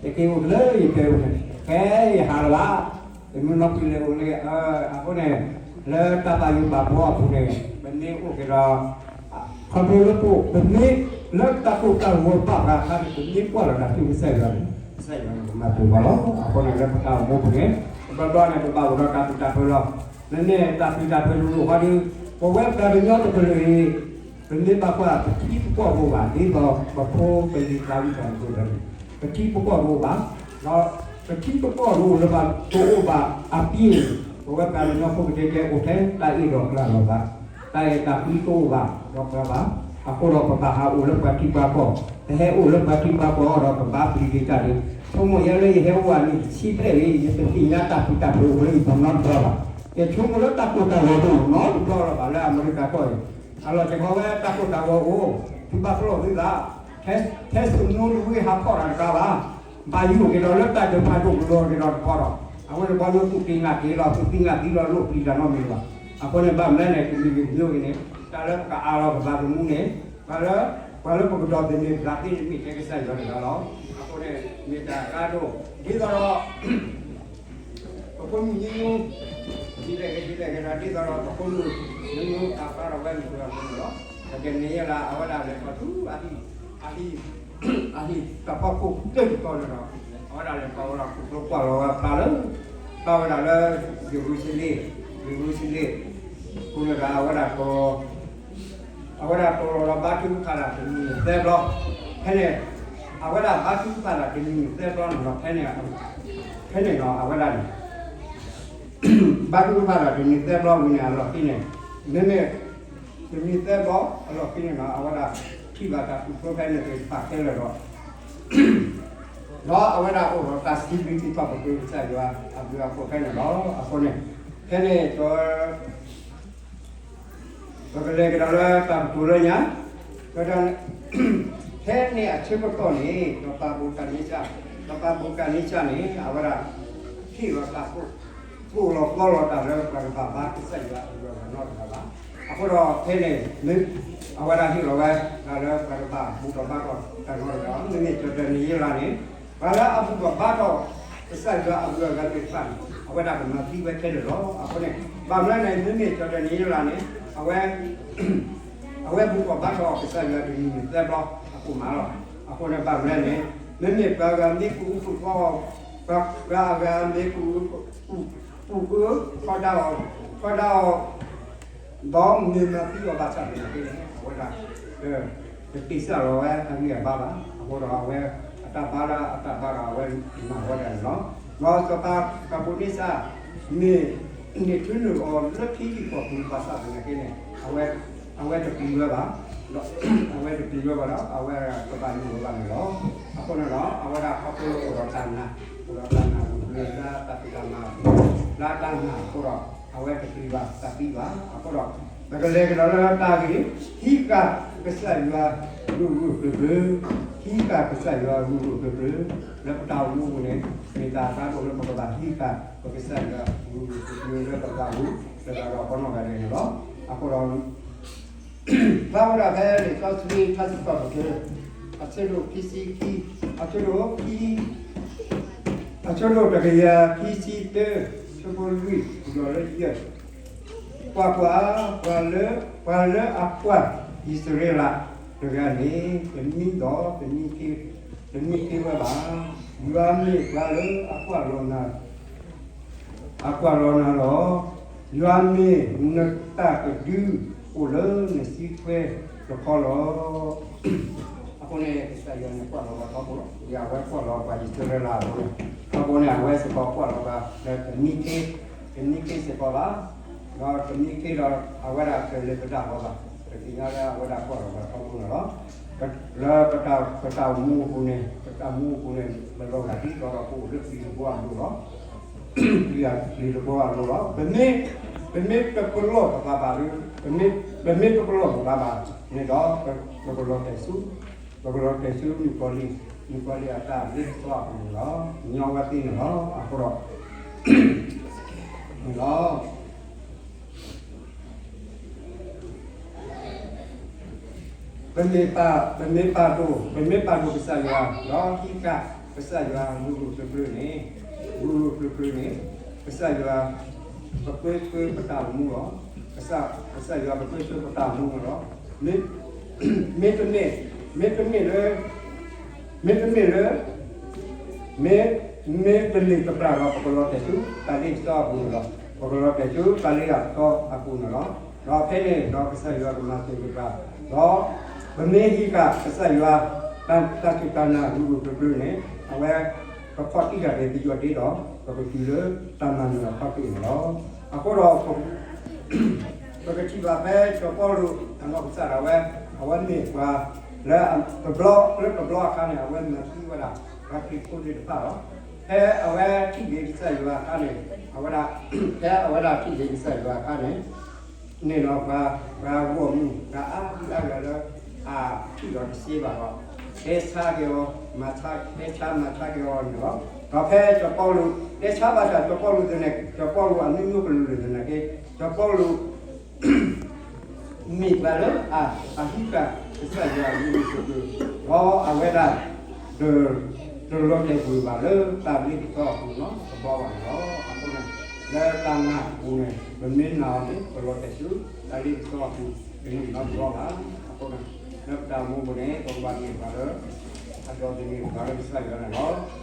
ယက့ၤအိၣ်လၢယတဲဝဲန့ၣ် ဖဲယဟးလၢၤဘၣ်, ယမ့ၢ်နီၢ်ဖံးလဲၤအိၣ်လၢ အဃိန့ၣ် လၢတၢ်ဘၣ်ယိၣ်ဘၣ်ဘှီအပူၤန့ၣ် ပမ့ၢ်အိၣ်က့ၤဒီး ခီဖျိလၢပအိၣ် ပမ့ၢ်လၢတၢ်ကိၢ်တၢ်ဂီၤဘၣ်ပှၤအခါန့ၣ် ပမ့ၢ်ကွၢ်လီၤတၢ်ဆူကစၢ်ယွၤန့ၣ် ကစၢ်ယွၤန့ၣ်ကမၤပှဲၤပှၤလီၤ. အဃိန့ၣ်လၢပတၢ်အိၣ်မူပူၤန့ၣ် တဘျီဘျီန့ၣ် ပဘၣ်အိၣ်ဒီးတၢ်ပျံၤတၢ်ဖုးလီၤ. မ့မ့ၢ်တၢ်ပျံၤတၢ်ဖုးလိၤလိၤဃီဒီး ပဝဲပှၤကညီတကလုာ်အံၤ ပမ့ၢ်ဘၣ်ကွၢ် ပထံပကီၢ်တအိၣ်ဘၣ် ဒ်သိးပဖိပလံၤသးဝံၣ်တၢ်မုၢ်ကျိၤဒီးန့ၣ် ပထံပကီၢ်တအိၣ်ဘၣ်, ဒီးပထံပကီၢ်တအိၣ်လၢၤဘၣ် တအိၣ်ဘၣ်အပျ့ၤန့ၣ် ပဝဲပှၤကညီဖိကဒဲကဒဲအိၣ်ထဲတၢ်အ့ၣ်ဒီးကျၢ်လီၤဘၣ်, တၢ်အဲၣ်တၢ်ကွံတအိၣ်ဘၣ်ဒီးကျၢ်ဘၣ်. အဃိဒီးပဘၣ်ဟးအိၣ်လၢပှၤထံပှၤကီၢ်, ပဟဲအိၣ်လၢပှၤထံပှၤကီၢ်ဒီးပဘါပျံၤက့ၤတၢ်ဒီး ဆိကမိၣ်ယဲလၢယဟဲအိၣ်ဘၣ်နံၣ်တဆံဖျၢၣ်အံၤ ယတသ့ၣ်ညါတၢ်ပျံၤတၢ်ဖုးအိၣ်လၢယပနီတဘျီဘၣ်. ယဆိကမိၣ်လၢတၢ်ကိၢ်တၢ်ဂီၤတအိၣ်နီတဘျီလၢၤဘၣ်လၢအမဲရကၤကီၢ်အံၤ, အလီၢ်တခီဝဲတၢ်ကိၢ်တၢ်ဂီၤအိၣ်, သုဘၣ်ပလီၢ်သုသး, ထဲစူးနူတဝ့ၢ်ဟးဖီၣ်တၢ်တကးဘၣ်, ဘၣ်ယိၣ်က့ၤဒီးလၢတၢ်ဒုးဖးဒိၣ်ကလီၤက့ၤဒီးတပီဒီး, အဝဲန့ၣ်ဘီယိၣ်သူၣ်က့ၤနာ်က့ၤလီၤ သူၣ်သံနာ်သံလီၤလိၣ်ပျံၤတၢ်နီတမံၤဘၣ်. အဃိန့ၣ်ဘၣ်မနုၤလဲၣ်န့ၣ် တမံၤဂ့ၤတမံၤဂ့ၤန့ၣ် တၢ်လၢပကအါလီၤပသးသမူန့ၣ် ပှၤလၢ ပှၤလၢပကဒီးသန့ၤပသးသ့န့ၣ်မ့ၢ်ထဲကစၢ်ယွၤတဂၤလီၤ. အဃိန့ၣ် မ့ၢ်တၢ်အကါဒိၣ် ဒ်သိးဒီး ပဖိမုၣ်ညိညိ ဒ်လဲၣ်ဂ့ၤဒ်လဲၣ်ဂ့ၤဒီး ဒ်သိးဒီးပဖိမုၣ်ညိညိ တၢ်ပာ်ထီၣ်ဝဲမုၢ်ကျိၤဝဲၤကွီၤန့ၣ်လီၤ. ပကန့ၢ်ယဲလၢအဝဲဒၣ်လဲၤထီၣ်ဆူအဟံၣ် အဟံၣ် အဟံၣ်တၢ်ဖီခိၣ်ကတၢၢ်တတီၤန့ၣ်ဒီး အဝဲဒၣ်လဲၤပာ်ဝဲဒၣ်ခူၣ်ကျိကွၢ်လီၤဝဲဖျါလၢ ပာ်ဝဲဒၣ်လၢ ယရူၤၡလ့ၣ် ယရူၤၡလ့ၣ် အဃိန့ၣ်ဒီးအဝဲဒၣ်တီၤ အဝဲဒၣ်တီၤလီၤဒီးဘါထုကဖၣ်တၢ်တနံၤသၢဘျီ, ဖဲန့ၣ် အဝဲဒၣ်ဘါထုကဖၣ်တၢ်တနံၤသၢဘျီန့ၣ်ဒီး ဖဲန့ၣ် ဖဲန့ၣ်ဒီးအဝဲဒၣ်န့ၣ် ဘါထုကဖၣ်တၢ်တနံၤသၢဘျီဝံၤန့ၣ် အလီၢ်ခံန့ၣ် မ့မ့ၢ် တနံၤသၢဘျီ အလီၢ်ခံန့ၣ်ဒီး အဝဲဒၣ်ထံၣ်ဘၣ်တၢ်သူၣ်ထီၣ်ဖဲန့ၣ်သ့ၣ်တဖၣ်ခဲလၢာ်ဒီး ဒီးအဝဲဒၣ်အိၣ်ဒီးတၢ်စံးဘျုးစံးထီၣ်ပတြၢၤကစၢ်ယွၤအဘျုးအဖှိၣ်ဖဲန့ၣ်လီၤ. အဃိန့ၣ် ဖဲန့ၣ်ဒီး ပကလဲၤကဒီးလၢတၢ်ကတိၤလၢညါ, ဖဲန့ၣ်အဆၢကတီၢ်န့ၣ် ဒီးပၤဘူၤကၤနံစၢ်, ဒီးပၤဘူၤကၤနံစၢ်န့ၣ် အဝဲဒၣ် ဟ့ၣ်လီၤတၢ် သိၣ်လီၤသီလီၤတၢ်လၢပှၤတဘၣ်ဘါကစၢ်ယွၤအဘျုးအဂၤနီတဂၤဘၣ်. အဃိဒီးဖဲန့ၣ် အဝဲဒၣ်ဟ့ၣ်လီၤဝဲ တၢ်လၢပှၤတဘၣ်ဘူၣ်ထီၣ်ဘါထီၣ်တၢ်နီတဂၤဘၣ်. မ့မ့ၢ်ကၠီၣ်တဲၣ်နံၤယ့လးန့ၣ် ပှၤလၢအဘူၣ်ထီၣ်ဘါထီၣ် ကစၢ်ယွၤအဘျုးအဂၤသ့ၣ်တဖၣ်န့ၣ် အဝဲဒၣ်ကမၤသံဝဲခဲလၢာ်လီၤ. အဃိန့ၣ် ဘၣ်မနုၤလဲၣ်န့ၣ် မ့မ့ၢ်ကၠီၣ်တဲၣ်နံၤယ့လးန့ၣ် အဝဲ အဝဲဘူၣ်ထီၣ်ဘါထီၣ်ကစၢ်ယွၤတနံၤန့ၣ်သၢဘျီအဃိမးလီၤ. အဃိန့ၣ်ဘၣ်မနုၤလဲၣ်န့ၣ် မ့မ့ၢ်ပှၤဂၤမ့ၢ်ကအုၣ်က့ၤခီ ပှၤဂၤမ့ၢ်ကအုၣ် အုၣ်အၢ ထီဒါအီၤ ထီဒါအီၤ ဒီးမ့ၢ်မၤသံအီၤဘၣ်ဆၣ်သနာ်က့န့ၣ် အဝဲဒၣ် တက့ၤစၢ်လီၤဝဲအဂံၢ်အဘါဘၣ်. အဃိဒီးအဝဲ အတၢ်ဘါလၢအတၢ်ဘါဒီးအဝဲမၤဝဲဒၣ်န့ၣ်လီၤ. ဒီးစီၤပၤကၤဘိၤန့စၢ် မ့ၢ် န့ၢ်ထူန့ၢ်အီၤလၢထံကံၢ်ကီၢ်ပူၤဘၣ်ဆၣ်သနာ်က့န့ၣ် အဝဲ အဝဲတပျံၤဝဲဘၣ်, ဒီး အဝဲတပျံၤဝဲဘၣ်ဒီး အဝဲကဘၣ်ယိၣ်ဝဲဘၣ်န့ၣ်လီၤ. အဃိန့ၣ်ဒီး အဝဲဒၣ်ခီဖျိအိၣ်ဒီးတၢ်နာ် အိၣ်ဒီးတၢ်နာ်ဝံၤလၢတၢ်ဖံးတၢ်မၤအပူၤ လၢတၢ်နာ်အဃိဒီး အဝဲတပျံၤဘၣ်တၢ်သံဘၣ်. အဃိဒီး ပကလဲၤကဒီးလၢတၢ်ဂ့ၢ် ဟံးဃာ်ကစၢ်ယွၤဂၢၢ်ဂၢၢ်ကျၢၤကျၢၤ, ဟံးဃာ်ကစၢ်ယွၤဂၢၢ်ဂၢၢ်ကျၢၤကျၢၤ လၢပတၢ်အိၣ်မူအပူၤန့ၣ် မ့ၢ်တၢ်အကါဒိၣ်လၢပကဘၣ်ဟံးဃာ်ပကစၢ်ယွၤဂၢၢ်ဂၢၢ်ကျၢၤကျၢၤလၢပသးပူၤ လၢတၢ်ဒီးပနီၢ်ဂၤဒဲးန့ၣ်လီၤ. အဃိဒီး ဖျါဝဲဒၣ်ဖဲလံာ်စီဆှံထါစံးပတြၢၤ အဆၢဒိၣ်ခံဆံခံ အဆၢဒိၣ်ခံ အဆၢဒိၣ်တကယၤခံဆံသၢ ဆၢဖိလွံၢ်ဒီးလၢယဲၢ်, ကွၢ်ကွၢ်, ပှၤလၢ ပှၤလၢအကွၢ်အံၣ်စရ့လးတဂၤန့ၣ် တမံဒီး တမံခ့ဝဲဘၣ်. ယွၤမ့ၢ်ပှၤလၢအကွၢ်လီၤနၤ အကွၢ်လီၤနၤလီၤ. ယွၤမ့ၢ်နတၢ်ကဒုအိၣ်လၢနစုထွဲတခီလီၤ. အဃိန့ၣ် ကစၢ်ယွၤန့ၣ်ကွၢ်လီၤပှၤထီဘိလီၤ. ဒ်အဝဲကွၢ်လီၤပှၤအံၣ်စရ့လးအသိးန့ၣ် ထီဘိန့ၣ် အဝဲစ့ၢ်ကီးကွၢ်လီၤပှၤလၢတမံခ့, တမံခ့စ့ၢ်ကီးဘၣ်. ဒီးတမံခ့ဒီး အဝဲဒၣ်တလဲၤသဒၣ်ဃီဘၣ်. ပသ့ၣ်ညါလၢအဝဲဒၣ်ကွၢ်လီၤပှၤထီဘိန့ၣ်လီၤ. လၢပတၢ် ပတၢ်အိၣ်မူအပူၤန့ၣ် ပတၢ်မူအပူၤန့ၣ် ပလီၤဂာ်ဒ်သိးဒီးပအိၣ်လၢပျံၤတဘိအလိၤလီၤ. ပျံၤ ပျံၤတဘိအလိၤလီၤ. ပမ့ၢ် ပမ့ၢ်တပလီၢ်ပသးဘၣ်ဒီး ပမ့ၢ် ပမ့ၢ်တပလီၢ်ပသးဘၣ်န့ၣ်ဒီး ပကလီၤတဲာ်ဆူ ပကလီၤတဲာ်ဆူမုၣ်ကီၤလံၢ် မုၣ်ကီၤလံၢ်အတၢ်လ့ပစီအပူၤန့ၣ်လီၤ. ညီဝဲသ့ၣ်န့ၣ်လီၤ. အဃိဒီး န့ၣ်လီၤ. ပမ့ၢ်ပာ် ပမ့ၢ်ပာ်ဒိၣ် ပမ့ၢ်ပာ်ဒိၣ်ကစၢ်ယွၤ ဒီးဟံးဃာ် ကစၢ်ယွၤမူရူၢ်ပြၢပြၢန့ၣ်, မူရူၢ်ပြၢပြၢန့ၣ်, ကစၢ်ယွၤ ပကွဲဆှၢပတၢ်အိၣ်မူလီၤ. ကစၢ်, ကစၢ်ယွၤပကွဲဆှၢပတၢ်အိၣ်မူလီၤ. မ့, မ့တမ့ၢ်, မ့တမ့ၢ်လၢ, မ့တမ့ၢ်လၢ မ့, မ့ၢ်ပလ့ၤတပျၢ်ဒီး ပကလီၤတဲာ်ဆူ တၢ်လ့ပစီအပူၤန့ၣ်လီၤ. ပကလီၤတဲာ်ဆူတၢ်လ့အပစီအပူၤန့ၣ်လီၤ. ဒီးဖဲန့ၣ်ဒီးကစၢ်ယွၤကမၤစၢၤပှၤ, ဒီးပမ့ၢ်ဟံးဃာ်ကစၢ်ယွၤ တၢ်, တၢ်စူၢ်တၢ်နာ်မူရူၢ်ပြၢပြၢန့ၣ် အဝဲ ကဖီၣ်တံၢ်တၢ်ဒီးပယီၤဒ့ဒီး ပကတုၤလၢတၢ်မၤနၢၤအခီၣ်ထံးန့ၣ်လီၤ. အဃိဒီး ပကထံၣ်ဘၣ်ဖဲစီၤပီလူး အနီၢ်ကစၢ်ဒၣ်ဝဲ, အဝဲမ့ၢ်ပှၤလၢတဘျီလၢတဘျီအခါန့ၣ် အဝဲမၤသံဝဲဒၣ် ပှၤခရံာ်ဖိသ့ၣ်တဖၣ်လီၤ. ဖဲအဝဲထံၣ်က့ၤကစၢ်ယွၤအခါန့ၣ်, အဝဲဒၣ်, ဖဲအဝဲဒၣ်ထံၣ်က့ၤကစၢ်ယွၤအခါန့ၣ် န့ၣ်ဒီးပှၤ, ပှၤဂီၢ်မုၢ် ပှၤအါဒံအါဂၤလၢ အထံၣ်ဒီးတသ့ဘၣ်ဒီး တဲဆါက့ၤအီၤ, တဲဆါမၤဆါက့ၤအီၤန့ၣ်လီၤ. ဒီးဖဲစီၤပီလူး တဲဆါဘၣ်ဆၣ်စီၤပီလူးသနာ်က့, စီၤပီလူးအမံၤမ့ၢ်ကလူးသနာ်က့, စီၤပီလူး မ့ၢ်ပှၤလၢ အဟံးဃာ်ကစၢ်ယွၤအမူရူၢ်ပြၢပြၢ, ဒီးအဝဲဒၣ် တလီၤတဲာ်ကွံာ်ဘၣ်လၢတၢ်လ့ပစီအပူၤနီတဘျီဘၣ်န့ၣ်လီၤ. အဃိန့ၣ် လၢတၢ်နာ်အပူၤန့ၣ် ပမ့ၢ်နာ်အီၤန့ၣ် ပလီၤတဲာ်ဆူတၢ်လ့ပစီအပူၤတန့ၢ်နီတဘျီဘၣ်. အဃိန့ၣ် လၢပတၢ်အိၣ်မူပူၤန့ၣ် ပကဘၣ်မ့ၢ်ပှၤလၢ အဒီသန့ၤပှၤလၢကစၢ်ယွၤန့ၣ်လီၤ.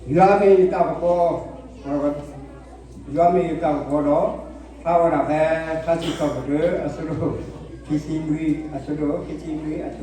ယွၤမ့ၢ်ယတၢ်ကပီၤ, ယွၤမ့ၢ်ယတၢ်ကပီၤဒီး ဖးဝဲဒၣ်ဖဲ ထါစံးထီၣ်ပတြၢၤ အဆၢဒိၣ် ခံဆံနွံ, အဆၢဒိၣ် ခံဆံနွံ အဆၢဖိသ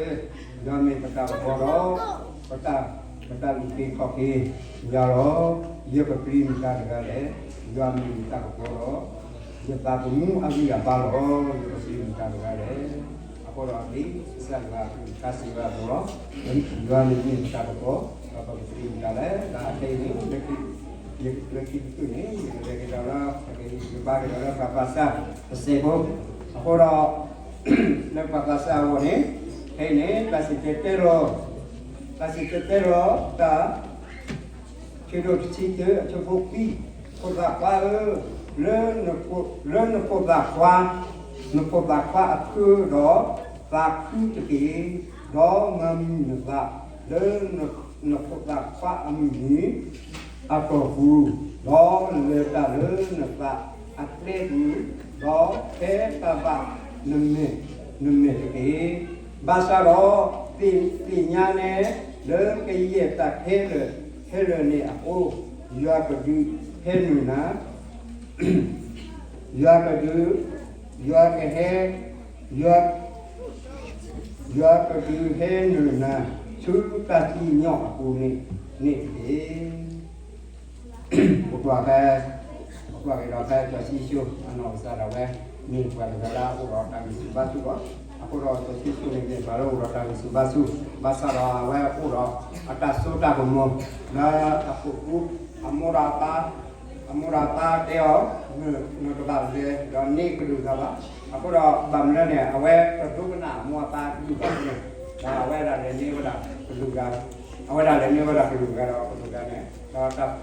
ၢ, ယွၤမ့ၢ်ပတၢ်ကပီၤဒီး ပတၢ်, ပတၢ်အုၣ်က့ၤခီၣ်က့ၤယွၤလီၤ. ယကပျံၤမတၤတဂၤလဲၣ်. ယွၤမ့ၢ်ယတၢ်ကပီၤဒီး ယသးသမူအဂံၢ်အဘါလီၤ. ယကပျံၤမတၤတဂၤလဲၣ်. အဃိဒီးဒ်ကစၢ်ယွၤအကလုၢ်ကထါစံးဝဲအသိးလီၤ. ယွၤန့ၣ်မ့ၢ်ပတၢ်ကပီၤ, ဒီးပကပျံၤမတၤလဲၣ်. ဒီးခဲအံၤန့ၣ် လၢခံကတၢၢ်န့ၣ် ယကလဲၤကဒီးလၢ, ယကဘါကဒီးလၢပှၤသးစၢ်တစဲးဖိ, အဃိဒီး လၢပှၤသးစၢ်အဂီၢ်န့ၣ် ခဲအံၤန့ၣ် တၢ်စံၣ်တဲၤတဲလီၤ, တၢ်စံၣ်တဲၤတဲလီၤတၢ် ခံဒိၣ်တဆံတၢ အဆၢဖိခွံ, ဖိသၣ်ခွါဧၢ, လၢ, လၢနဖိသၣ်ခွါ, နဖိသၣ်ခွါအဖၢဒီး သးခုတက့ၢ်, ဒီးမၤမုာ်နသးလၢ နဖိသၣ်ခွါအမုၢ်နံၤအတီၢ်ပူၤ, ဒီးလဲၤတၢ်လၢနသးအကျဲပူၤ, ဒီးဖဲတၢ်ဘၣ်နမဲာ်, နမဲာ်တက့ၢ်. ဘၣ်ဆၣ်ဒီး သ့ၣ်ညါနဲ လၢကယဲၢ်တၢ်ခဲလၢာ်ခဲလၢာ်န့ၣ်အဃိ, ယွၤကဒုးဟဲနုာ်နၤ, ယွၤကဒုး, ယွၤကဟဲ, ယွၤ, ယွၤကဒုးဟဲနုာ်နၤ ဆူတၢ်စံၣ်ညီၣ်အပူၤန့ၣ်, န့ၣ်တက့ၢ်. ပကွၢ်ဖဲ, ပကွၢ်က့ၤဒီးဖဲစီၤၡံၣ်စိၣ် အနီၢ်ကစၢ်ဒၣ်ဝဲ မ့ၢ်ပှၤတဂၤလၢအအိၣ်ဒီးတၢ်ဂံၢ်ဆူၣ်ဘါဆူၣ်လီၤ. အဃိဒီးစီၤၡံၣ်စိၣ်န့ၣ်မ့ၢ်ပှၤလၢအိၣ်ဒီးတၢ်ဂံၢ်ဆူၣ်ဘါဆူၣ်, ဘၣ်ဆၣ်ဒီးအဝဲအိၣ်ဒီးအတၢ်စိတၢ်ကမီၤလၢအခိၣ်ပူၤ, အမိၢ်ဒီးအပၢ်, အမိၢ်ဒီးအပၢ်တဲအီၤ, နတဘၣ်လဲၤဒီးန့ၢ်ကလုၢ်ဂၤဘၣ်. အဃိဒီးဘၣ်မနုၤလဲၣ်န့ၣ် အဝဲတဒိကနၣ်အမိၢ်အပၢ်အကလုၢ်ဘၣ်န့ၣ်, ဒီးအဝဲဒၣ်လဲၤန့ၢ်ဝဲဒၣ်ကလုၢ်ဂၤ, အဝဲဒၣ်လဲၤန့ၢ်ဝဲဒၣ်ကလုၢ်ဂၤဒီးကလုၢ်ဂၤန့ၣ်,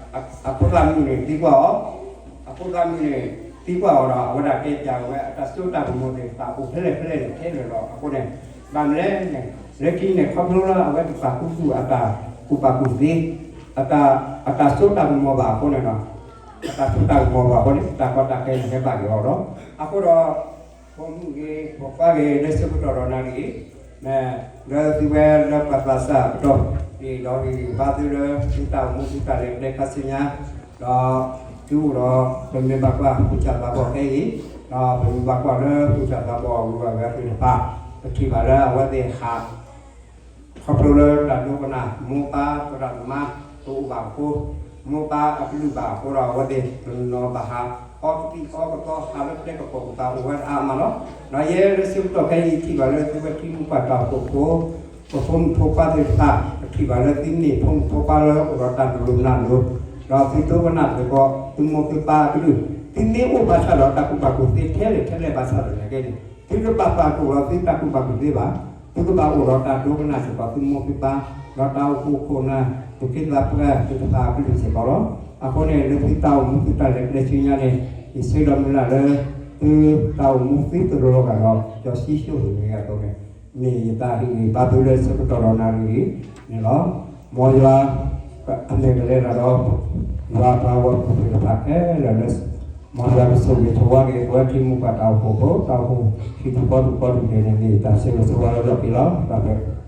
ဒီးအဖိသၣ်မုၣ်န့ၣ်သံကွၢ်အီၤ, အဖိသၣ်မုၣ်န့ၣ်သံကွၢ်အီၤဒီး အဝဲဒၣ်တဲပၠးဝဲအတၢ်စိတၢ်ကမီၤသ့ၣ်တဖၣ်အိၣ်ဖဲလဲၣ်ဖဲလဲၣ်န့ၣ် ခဲလၢာ်လီၤ. အဃိန့ၣ် ဘၣ်မနုၤလဲၣ်န့ၣ်, လၢခံန့ၣ် ခီဖျိလၢအဝဲတပာ်ခူသူၣ်အတၢ်ကူၣ်ဘၣ်ကူၣ်သ့, အတၢ်, အတၢ်စိတၢ်ကမီၤဘၣ်အဃိန့ၣ်ဒီး အတၢ်စိတၢ်ကမီၤဘၣ်အဃိန့ၣ် တၢ်ကီတၢ်ခဲန့ၣ်ဟဲဘၣ်က့ၤအီၤဒီး, အဃိဒီး ပိာ်မုၣ်ဂ့ၤ ပိာ်ခွါဂ့ၤ လၢဆၢကတီၢ်ဒီးနၤတဂ့ၤ, လၢသုဝဲလၢပှၤသးစၢ်အပတီၢ်, ဒီးဂ့ၤဂ့ၤဘါသုလၢသုတၢ်အိၣ်မူသုတၢ်လဲၤကျဲခါဆူညါ, ဒီးသုအိၣ်ဒီးပမ့ၢ်ဘၣ်ကွၢ်ဃုာ်စၢ်သးဘီၣ်ခဲအံၤ, ဒီးပမ့ၢ်ဘၣ်ကွၢ်လၢဃုာ်စၢ်သးဘီၣ်အဂုၤအဂၤသ့ၣ်တဖၣ်, ပထံၣ်ဘၣ်လၢအဝဲသ့ၣ်ဟး ခီဖျိလၢတၢ်ဒိကနၣ် မိၢ်ပၢ်သရၣ်သမါတအိၣ်ဘၣ်အဃိ, မိၢ်ပၢ်အကလုၢ်ဘၣ်အဃိဒီး အဝဲသ့ၣ်တနီၤဘၣ်ဟး အီကသံၣ်အီကသီ ဟးလၢကျဲကပီၤကပၤအိၣ်ဝဲဒၣ်အါမးလီၤ. ဒီးယဲလၢဆၢကတီၢ်ခဲအံၤထံၣ်ဘၣ်လၢသုဝဲထံမိၢ်ပှၢ်တၢ်အိၣ်ဖှိၣ်ဖိ ပဖိမုၣ်ဖိခွါသ့ၣ်တဖၣ် ပထံၣ်ဘၣ်လၢသုမ့ၢ်ဖိမုၣ်ဖိခွါလၢအိၣ်ဒီးတၢ်နုာ်လီၤနုာ်လီၤ, ဒီးသုဒိကနၣ်သကိး သုမိၢ်သုပၢ်အကလုၢ်, သုမ့ၢ်အိၣ်ဘၣ်ဆၣ်ဒီးတၢ်ကူၣ်ဘၣ်ကူၣ်သ့ထဲလဲၣ်ထဲလဲၣ်ဘၣ်ဆၣ်ဒီး နကဲန့ၣ် သုတဘၣ်ပာ်ကအိၣ်ဒီးသုတၢ်ကူၣ်ဘၣ်ကူၣ်သ့ဘၣ်. သုကဘၣ်အိၣ်ဒီးတၢ်ဒိကနၣ်စ့ၢ်ကီးသုမိၢ်သုပၢ်, ဒီးတၢ်အိၣ်ဖှိၣ်ခိၣ်နၢ် သူၣ်က့သးပှၢ်သ့ၣ်တဖၣ်အကလုၢ်စ့ၢ်ကီးလီၤ. အဃိန့ၣ် လၢသုတၢ်အိၣ်မူသုတၢ်လဲၤကျဲဆူညါန့ၣ် ယဆၢဒီးမုၢ်လၢ်လၢ သုတၢ်အိၣ်မူသုတရီလီၤဂာ်ဒီး စီၤၡံၣ်စိၣ်တဂ့ၤအသိးန့ၣ် မ့ၢ်ယတၢ်ဟ့ၣ်ဂံၢ်ဘါသုလၢဆၢကတီၢ်ဒီးနၤတဂ့ၤ န့ၣ်လီၤ. မ်ယွၤ အမ့ၢ်ကလဲၤတၢ်ဒီး ယွၤပှၤဂီၢ်မုၢ်သ့ၣ်တဖၣ်ခဲလၢာ်လၢ မ်ယွၤကဆိၣ်ဂ့ၤဆိၣ်ဝါက့ၤ ပဝဲထံမိၢ်ပှၢ်တၢ်အိၣ်ဖှိၣ်ဖိ တၢ်အိၣ်ဖှိၣ်ဟံၣ်ဒူၣ်ကီၢ်ဒူၣ်ကီၢ်ဒူၣ်န့ၣ်န့ၣ် တၢ်ဆိၣ်ဂ့ၤဆိၣ်ဝါလၢလီၢ်ခံလီၤ. တၢ်ဖဲ